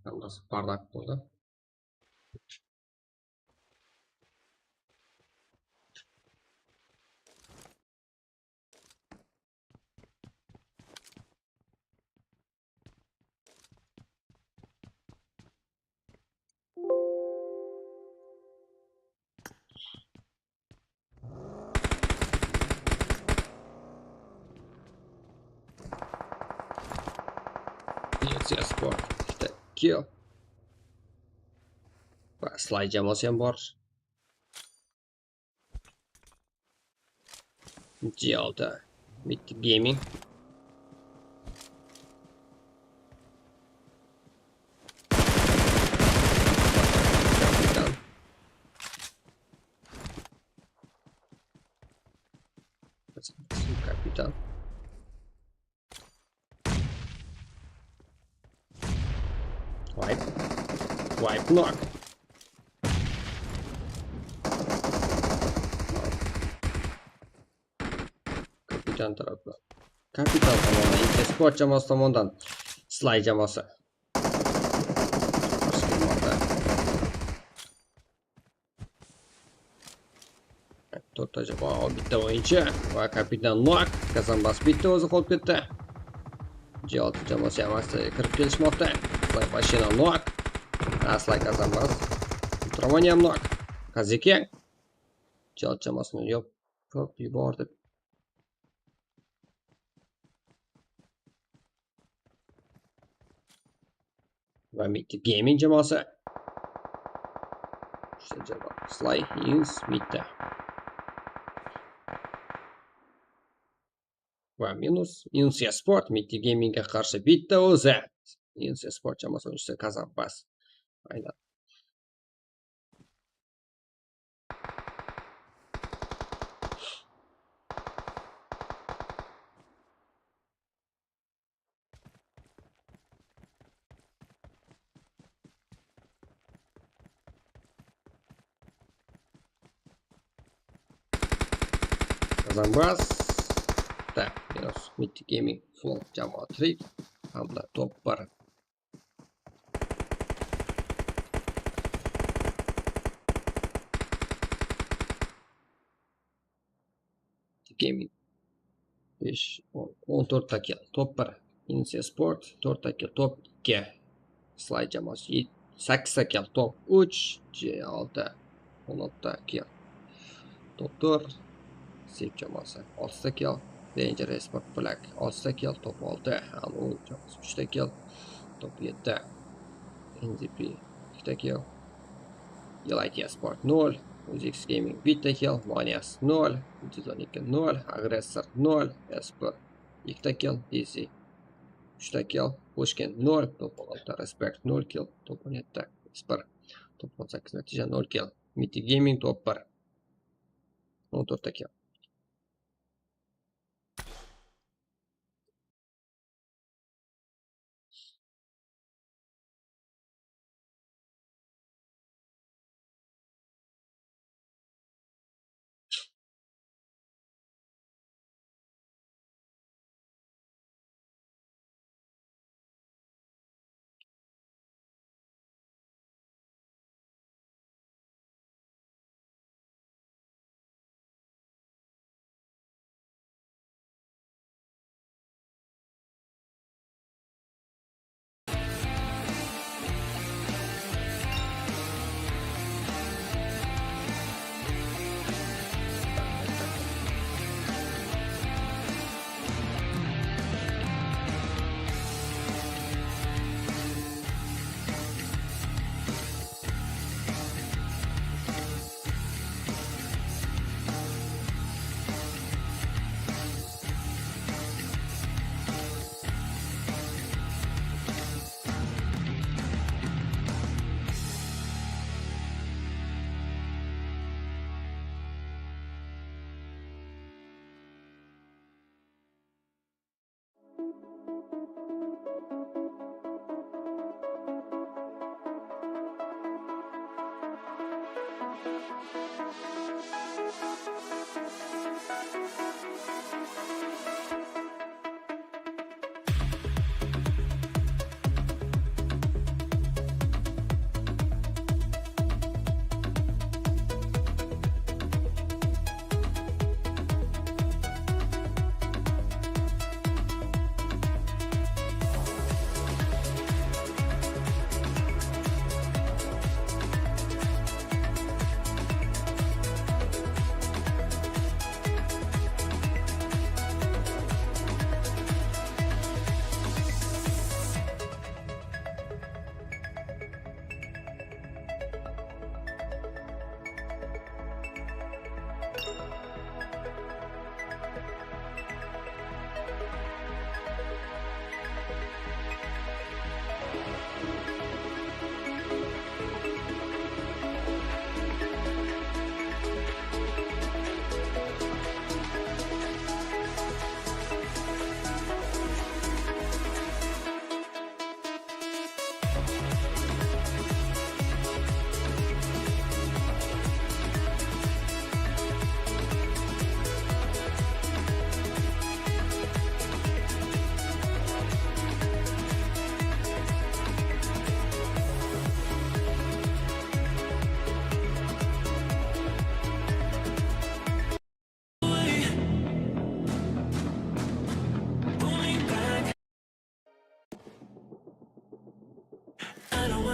Hammasi bardak bo'ldi. Sport ikkita kill. Va Slay jamoasi ham bor. G6 Mythic Gaming. Kapitan. Kapitan. Wipe. Wipe knock. Kapitan tarafdan. Kapitan tomonidan Inter Sport jamoasi tomonidan Slay jamoasi. To'rtta jamoa, bitta o'yinchi va kapitan knock. Kazanbas bitta o'zi qolib ketdi. G6 jamoasi ham aksiyaga kirib kelishmoqda. Slay mashina knock. Slay Kazanbas. Romaniya ham knock. Kaziki. G6 jamoasini yopib yubordi. Va Mythic Gaming jamoasi. Uchta jamoa. Slay, Yins, Mitta. Va minus Insiya Sport Mythic Gamingga qarshi bitta o'zi. Insiya Sport jamoasi o'yinchisi Kazanbas. Aynan. Kazanbas. Так, minus Mythic Gaming Flow jamoa tirik hamda top 1. Gaming 5 14 ta kill top 1. Insiya Sport 4 ta kill top 2. Slay jamoasi 8 ta kill top 3. G6 16 ta kill top 4. Sip jamoasi 6 ta kill. Danger Sport Black 6 ta kill top 6. Anu jamoasi 3 ta kill top 7. NZP 2 ta kill. Elite Sport 0. UZX Gaming 1 ta kill, Manias 0, 312 0, Agressor 0, Esper 2 ta kill, DC 3 ta kill, Pushkin 0, top 16 Respect 0 kill, top 17 Esper, top 18 natija 0 kill, Mythic Gaming top 1, 14 ta kill.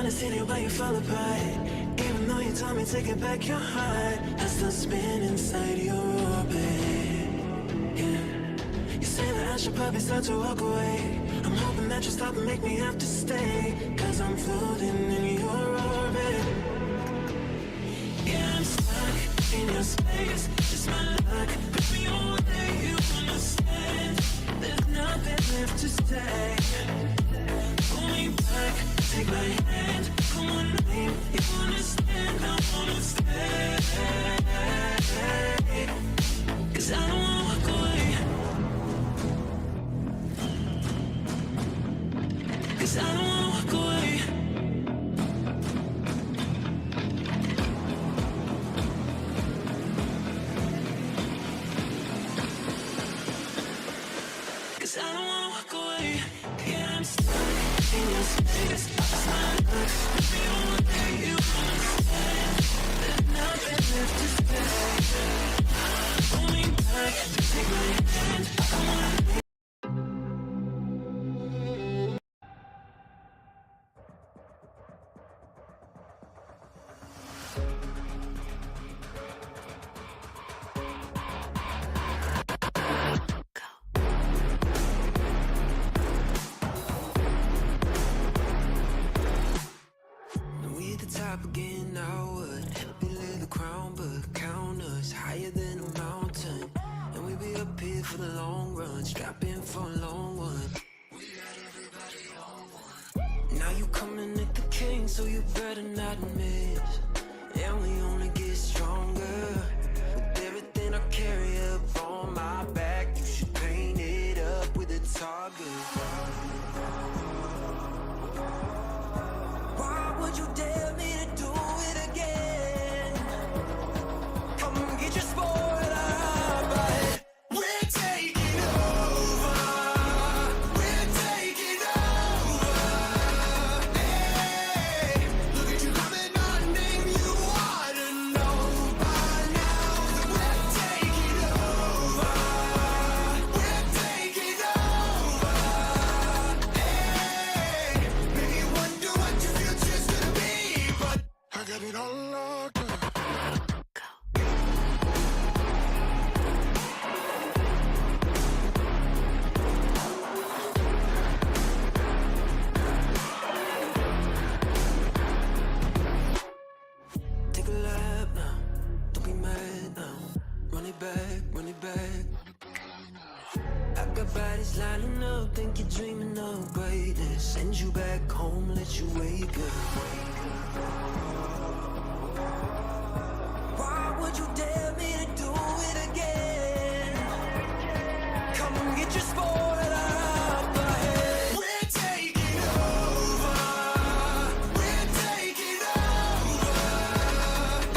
Trying to see you, but you fell apart. Even though you told me to get back your heart, I still spin inside your orbit. Yeah. You say that I should probably start to walk away. I'm hoping that you stop and make me have to stay, 'cause I'm floating in your orbit. Yeah, I'm stuck in your space. Just my luck. Put me away, you understand. There's nothing left to say. Pull me back, take my hand, call my name. You understand, I wanna stay. 'Cause I don't wanna walk away. 'Cause I don't wanna walk away. 'Cause I don't wanna walk away. Yeah, I'm stuck in your space. Just my luck. Put me away, you understand. There's nothing left to say. Pull me back, take my hand, call my name. We at the top again now. What? Help you lay the crown, but count us higher than a mountain. And we be up here for the long run, strap in for a long one. We got everybody on one. Now you coming at the king, so you better not miss. And we only get stronger with everything I carry up on my back. You should paint it up with a target. Why would you dare me to do it again? Come get your spoiler but we're taking over. We're taking over. Hey, look at you coming my name. You ought to know by now that we're taking over. We're taking over. Hey, maybe you wonder what your future's gonna be, but I got it all locked up. Take a lap now, don't be mad now. Run it back, run it back. I got bodies lining up, think you're dreaming of greatness. Send you back home, let you wake up. Why would you dare me to do it again? Come get your spoiler up ahead. We're taking over. We're taking over.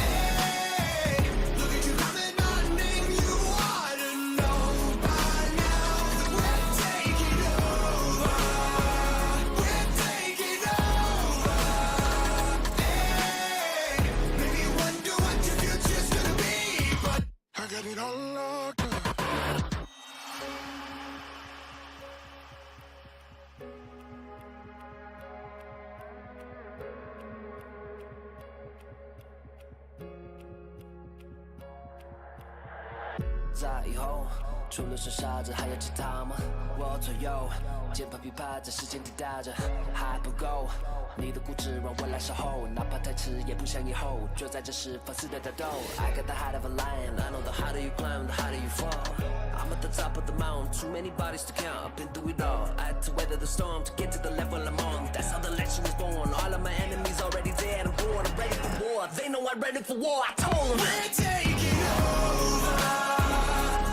Hey, look at you coming my name. You ought to know by now that we're taking over. We're taking over. Hey, maybe you wonder what your future's gonna be, but I got it all locked up. 在以后，除了是傻子，还有其他吗？我左右，键盘噼啪在时间滴答着，还不够。你的固执让我来守候，哪怕太迟也不想以后。就在这时放肆的打斗。I got the heart of a lion, I know the harder you climb, the harder you fall. I'm at the top of the mountain, too many bodies to count. I've been through it all. I had to weather the storm to get to the level I'm on. That's how the legend was born. All of my enemies already dead. I'm born, I'm ready for war. They know I'm ready for war. I told them. We're taking over.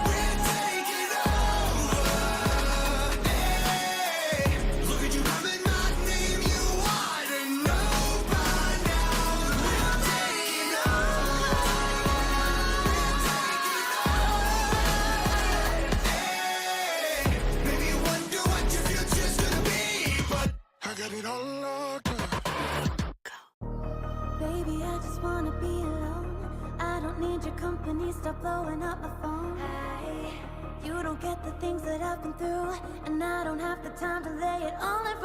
We're taking over. Hey, look at you coming my name. You ought to know by now. We're taking over. We're taking over. Hey, maybe you wonder what your future's gonna be, but I got it all locked up. Baby, I just wanna be alone. I don't need your company, stop blowing up my phone. You don't get the things that I've been through, and I don't have the time to lay it all in